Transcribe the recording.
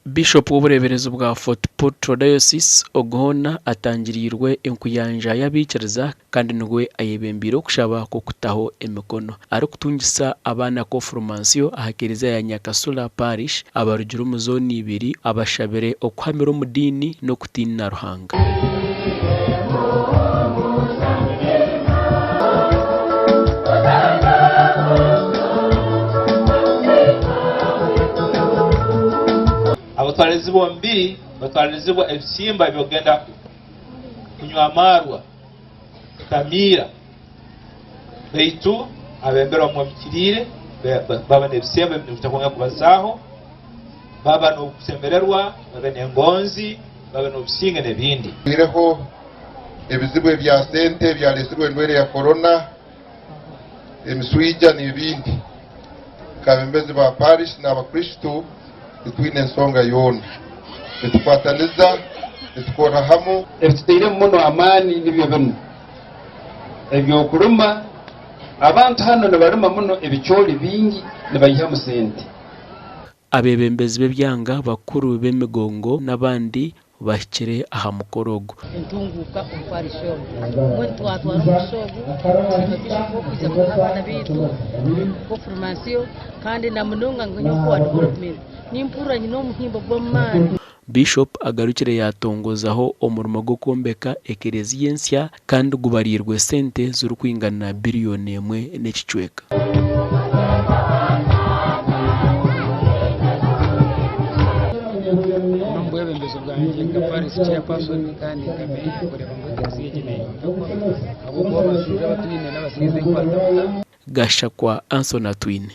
Bishop w'obureeberezi bwa Fort Portal Diocese ogu hoona atangiriirwe enkuyanja y'abaikiriza kandi niwe ayebembeire okushaba kw'okutaho emikono arikutungisa abaana Konfirmansiyo aha kereziya ya Nyakasula Parish abarugire omu zooni ibiri abashabire okuhamira omu diini n'okutiina Ruhanga. Abatwalirizibwa omubiri batwalirizibwa ebisimba eby'okugenda kunywa amaarwa, kutamiira. Baitu abembere omu mwoyo baba n'ebisembo ebi tutakwongera kubazaaho, baba n'okusemererwa, babe n'engonzi, babe n'obusinge n'ebindi. Oihireho ebizibu ebya sente ebyalesirwe endwaire ya Corona, emiswija n'ebindi, nk'abebembezi ba parish n'abakristo titwine ensonga yoona. Nitukwataniza, nitukorra hamu. Ebitutairemu muno amaani nibyo binu, Eby'okulima, abantu hanu nibalima muno ebicooli bingi nibaihamu sente. Abeebembezi b'ebyanga, bakuru b'emigongo n'abandi bahikire aha mukoro ogu. Entunguuka omu parish omu. Mbwenu twatwara omugisha ogu kusiima Bishop okwija kuha abaana baitu konfirmansiyo kandi na munonga nka nyowe nka owa development nimpurira nyine omuhimbo gw'amaani. Bishop agarukire yaatongozaho omurimo gw'okwombeka ekereziya ensya kandi gubariirwe sente zirikwingana biriyoni emwe n'ekicweka. N'omu bwebembezi bwangye nka parish chairperson kandi nka meeya kureeba ngu ekereziya egi neyombekwa ahabw'okuba abashaija abu twine n'abashaija enkwata buta. Gashakwa Anthony Atwine.